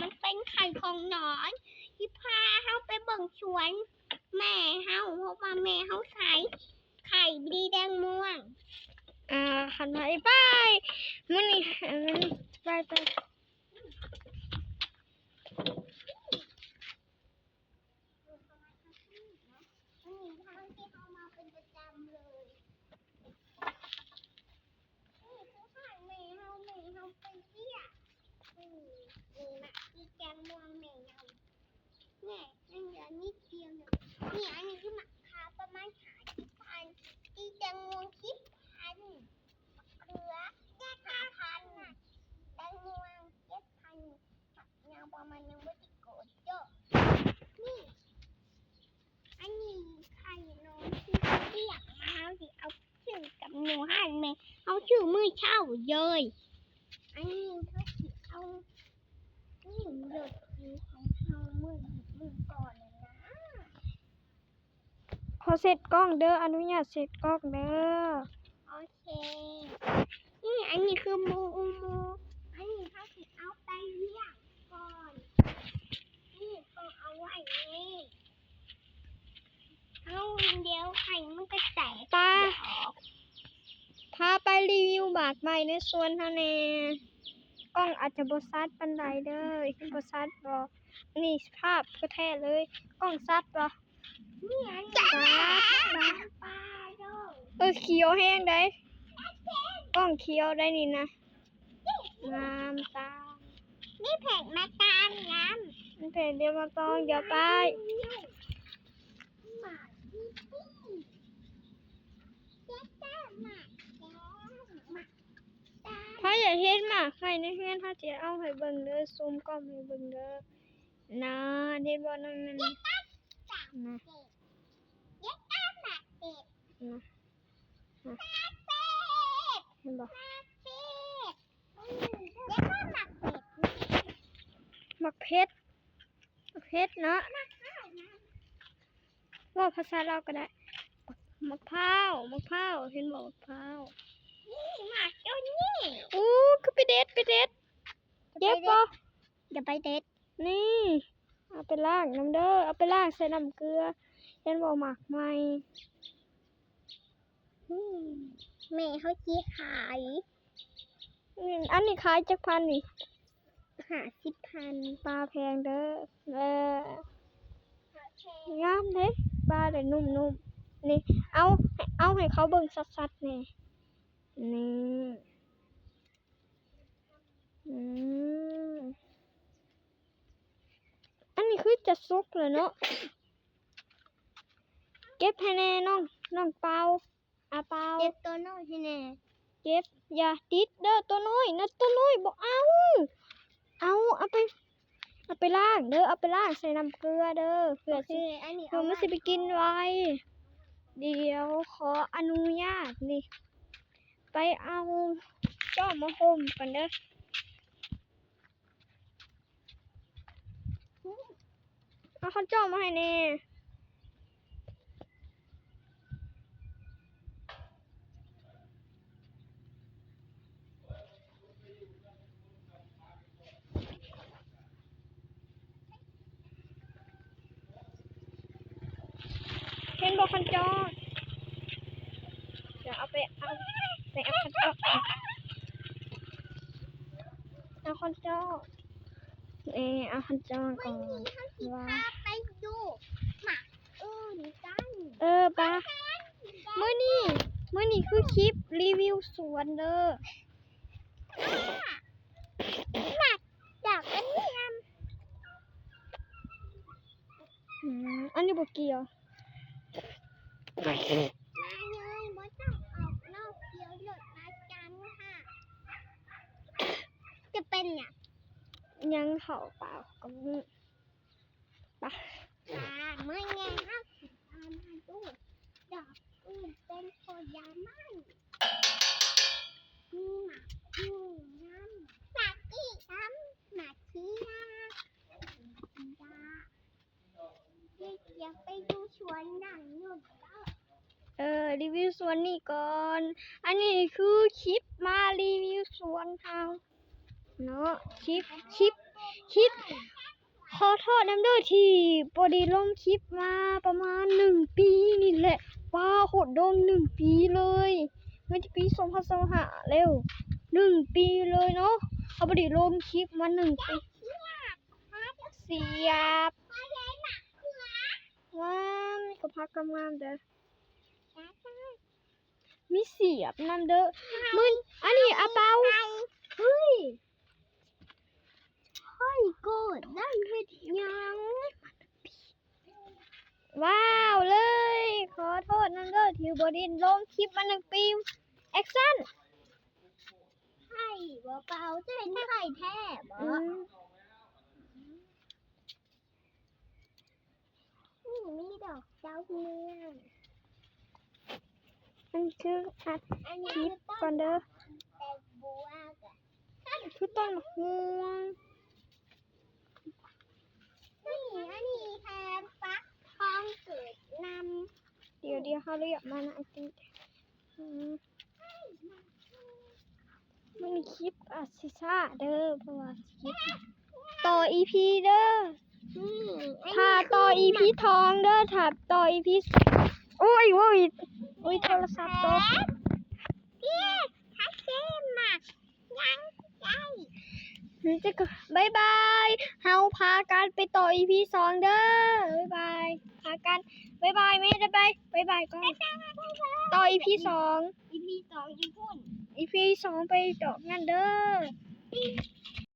ມັນເປັນໄຂ່ຂອງນ້ອງ ຊິພາເຮົາໄປເບິ່ງສວນແມ່ເຮົາ ເພາະວ່າແມ່ເຮົາໃສ່ໄຂ່ສີແດງມ່ວງ. ອ່າ ຄັນວ່າ ໄປ ມື້ນີ້ ໄປ ໄປ. ນີ້ທາງທີ່ເຮົາມາເປັນປະຈຳເລີຍ. ນີ້ຄືບ້ານແມ່ເຮົາ ແມ່ເຮົາໄປວຽກ. ນີ້ ນີ້ໝາກສີແດງມ່ວງແມ່ເຮົາ. ນີ້ຍັງເຫຼືອນິດດຽວໜຶ່ງ. ນີ້ ອັນນີ້ຄືໝາກຂາວປະມານຫ້າສິບພັນ ສີແດງມ່ວງສິບພັນ ເຂືອຫ້າພັນ ແດງມ່ວງເຈັດພັນ. ຍັງປະມານຍັງບໍ່ໄດ້ໂກດເຈາະ. ນີ້ ອັນນີ້ໄຂ່ນ້ອງທີ່ເຮົາລ້ຽງມາ ເຮົາຊິເອົາໄປຊື້ກັບຢູ່ຮ້ານແມ່ ເຮົາຊື້ມື້ເຊົ້າເລີຍ. ອັນນີ້ເຮົາຊິເອົາ ນີ້ລົດຂອງເຮົາມື້ ມື້ກ່ອນນັ້ນນະ. ຂໍເຊັດກ້ອງເດີ ອະນຸຍາດເຊັດກ້ອງເດີ. ໂອເຄ ນີ້ ອັນນີ້ຄືໝູ່ ໝູ່ ອັນນີ້ເຮົາຊິເອົາໄປລ້ຽງກ່ອນ. ນີ້ ເອົາໄວ້ນີ້ ເອົາ ດຽວໄຂ່ມັນກະແຕກ ປາ ອອກ. ພາໄປຣີວິວໝາກໄມ້ໃນສວນເຮົາແດ່. ກ້ອງອາດຈະບໍ່ຊັດປານໃດເດີ. ເຫັນບໍ່ຊັດບໍ່? ນີ້ພາບຄືແທ້ເລີຍ. ກ້ອງຊັດບໍ່? ນີ້ ອັນນີ້ ປາ ປາ ປາ ເອີ ຂຽວແຮງໃດ໋ ກ້ອງຂຽວໃດ໋ນີ້ນະ. ງາມຕາມ ມີແຜກມາຕາມງາມ ມີແຜກດຽວມາຕອງ ດຽວໄປ ໝາກອີ່ປີ້ ເຈັດຕາໝາກແດງ ໝາກຕາມ. ໃຜຢາກເຫັນໝາກໄມ້ໃນເຮືອນ ເຮົາຈະເອົາໃຫ້ເບິ່ງເດີ ຊູມກ້ອງໃຫ້ເບິ່ງເດີ. ນາ ເຫັນບໍ່ ນັ້ນ ນັ້ນ ເຈັດຕາໝາກເດັດ ນະ ເຈັດຕາໝາກເດັດ ນະ. ໝາກເຜັດ ເຫັນບໍ່? ໝາກເຜັດ ອືມ ແລ້ວກໍໝາກເຜັດ ໝາກເຜັດ ໝາກເຜັດເນາະ ໝາກເຜັດນະ ເວົ້າພາສາລາວກໍໄດ້. ໝາກພ້າວ ໝາກພ້າວ ເຫັນບໍ່? ໝາກພ້າວ ນີ້ ໝາກຕົ້ນນີ້ ອູ້ ຄືໄປເດັດ ໄປເດັດ ເຈັບບໍ່? ຢ່າໄປເດັດ. ນີ້ ເອົາໄປລ້າງນຳເດີ ເອົາໄປລ້າງໃສ່ນ້ຳເກືອ. ເຫັນບໍ່ ໝາກໄມ້ ອືມ ແມ່ເຮົາຊິຂາຍ. ອືມ ອັນນີ້ຂາຍຈັກພັນນີ້? ຫ້າສິບພັນ. ປາແພງເດີ. ເອີ ງາມເດ້ ປາໄດ້ນຸ້ມໆ. ນີ້ ເອົາ ເອົາໃຫ້ເຂົາເບິ່ງຊັດໆແດ່ ນີ້. ອືມ ອັນນີ້ຄືຈະສຸກແລ້ວເນາະ. ເກັບໃຫ້ແດ່ນ້ອງ ນ້ອງເປົາ ອາເປົາ ເກັບໂຕນ້ອຍໃຫ້ແດ່. ເກັບ ຢ່າຕິດເດີ ໂຕນ້ອຍນະ ໂຕນ້ອຍບໍ່ເອົາ. ເອົາ ເອົາໄປ ເອົາໄປລ້າງເດີ ເອົາໄປລ້າງໃສ່ນ້ຳເກືອເດີ ເພື່ອຊິ ໂອເຄ ອັນນີ້ ເພື່ອມັນຊິໄປກິນໄວ. ດຽວຂໍອະນຸຍາດນີ້ ໄປເອົາຈ້ອມມາຫົ່ມກ່ອນເດີ. ເອົາຄ້ອນຈ້ອມມາໃຫ້ແດ່. ເຫັນບໍ່ ຄັນຈອກ? ດຽວເອົາໄປ ເອົາໄປ ເອົາຄັນຈອກ ເອົາຄັນຈອກ ເອີ ເອົາຄັນຈອກກ່ອນ. ມື້ນີ້ເຮົາຊິພາໄປດູໝາກອື່ນກັນ. ເອີ ປະ ມື້ນີ້ ມື້ນີ້ຄືຄລິບຣີວິວສວນເດີ. ໝາກດອກອັນນີ້ນຳ. ອືມ ອັນນີ້ບໍ່ກ່ຽວ. ມາເລີຍ ບໍ່ຕ້ອງອອກນອກ ດຽວລົດມາຈັນຫາ. ຈະເປັນຫຍັງ? ຍັງເຂົ້າປາກກໍມີ. ປະ ປາ ມື້ນີ້ເຮົາຊິພາມາດູດອກອື່ນເປັນຜົນລະໄມ້. ມີໝາກຫຸ່ງນຳ ໝາກກີ້ນຳ ໝາກເຂືອ. ຢາກໄປຢູ່ສວນນາງນຸ່ນເດີ. ເອີ ຣີວິວສວນນີ້ກ່ອນ. ອັນນີ້ຄືຄລິບມາຣີວິວສວນເຮົາເນາະ. ຄລິບ ຄລິບ ຄລິບ ຂໍໂທດນຳເດີທີ່ບໍ່ໄດ້ລົງຄລິບມາປະມານໜຶ່ງປີນີ້ແຫຼະ. ປາໂຫດດົນໜຶ່ງປີເລີຍ. ມັນຈະປີສອງພັນຊາວຫ້າແລ້ວ. ໜຶ່ງປີເລີຍເນາະ. ເຮົາບໍ່ໄດ້ລົງຄລິບມາໜຶ່ງປີ. ສຽບ. ວ້າວ ມີກະຜັກງາມໆເດີ. ມີສຽບນຳເດີ. ມື້ ອັນນີ້ອາເປົາ. ເຮີ້ຍ ຂ້ອຍໂກດໄດ້ເຮັດຫຍັງ? ວ້າວເລີຍ. ຂໍໂທດນຳເດີທີ່ບໍ່ໄດ້ລົງຄລິບມາໜຶ່ງປີ. ແອັກຊັນ. ໄຂ່ບໍ່ເປົ່າ ຈະເຫັນໄຂ່ແທ້ບໍ່? ອືມ. ນີ້ມີດອກດາວເຮືອງ. ອັນຄືອັດຄລິບກ່ອນເດີ. ແຕງບົວກະ ຄືຕົ້ນໝາກມ່ວງ. ນີ້ ອັນນີ້ແທນຟັກທອງເກີດນຳ. ດຽວໆ ເຮົາລຽກມານະ ອາຕິ. ອືມ. ມື້ນີ້ຄລິບອາດຊິຊ້າເດີ ເພາະວ່າຄລິບຕໍ່ອີພີເດີ. ຖ້າຕໍ່ອີພີສອງເດີ ຖ້າຕໍ່ອີພີ ໂອ້ຍ ໂອ້ຍ ໂອ້ຍ ໂທລະສັບຕົກ. ບາຍບາຍ. ເຮົາພາກັນໄປຕໍ່ອີພີສອງເດີ. ບາຍບາຍ. ພາກັນ ບາຍບາຍແມ່. ບາຍບາຍ ບາຍບາຍກ່ອນ. ຕໍ່ອີພີສອງ. ອີພີສອງຢູ່ພຸ້ນ. ອີພີສອງໄປຕອບນັ້ນເດີ.